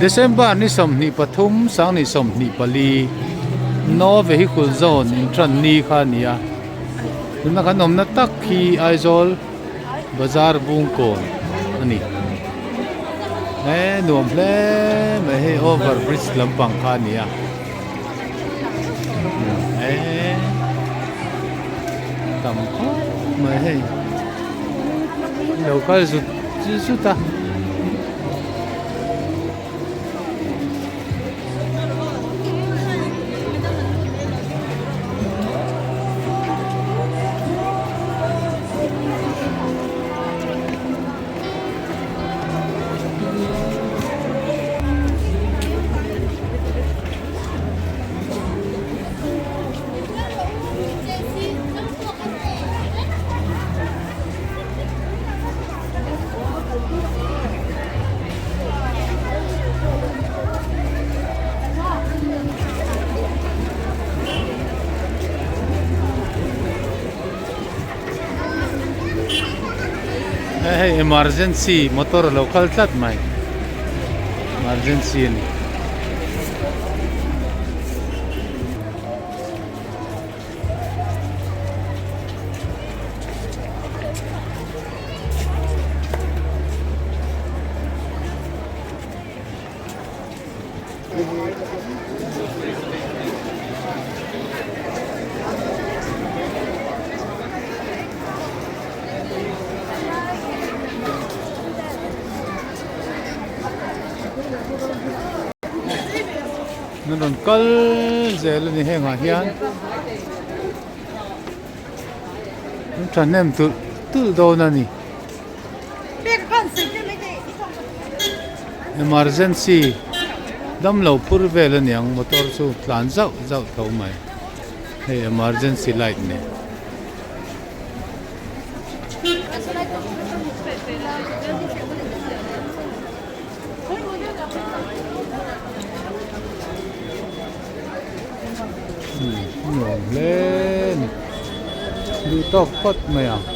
December ni 23 sang ni 24 No Vehicle Zone intran ni kha a ni a tuna kan awmna tak hi Aizawl Bazar Bungkawn a ni he nuam hle mai hei over bridge lampang kha a ni a he tam khawp mai hei lo kal zut zut a. Hei emergency motor a lo kal tlat mai emergency a ni. An rawn kal zel a ni hengah hian an thahnem tulh tulh dawn a ni emergency damlo phur vel a niang motor chu tlan zauh zauh tho mai hei emergency light nen. Nuam hle a ni duh tawk phawt mai ang.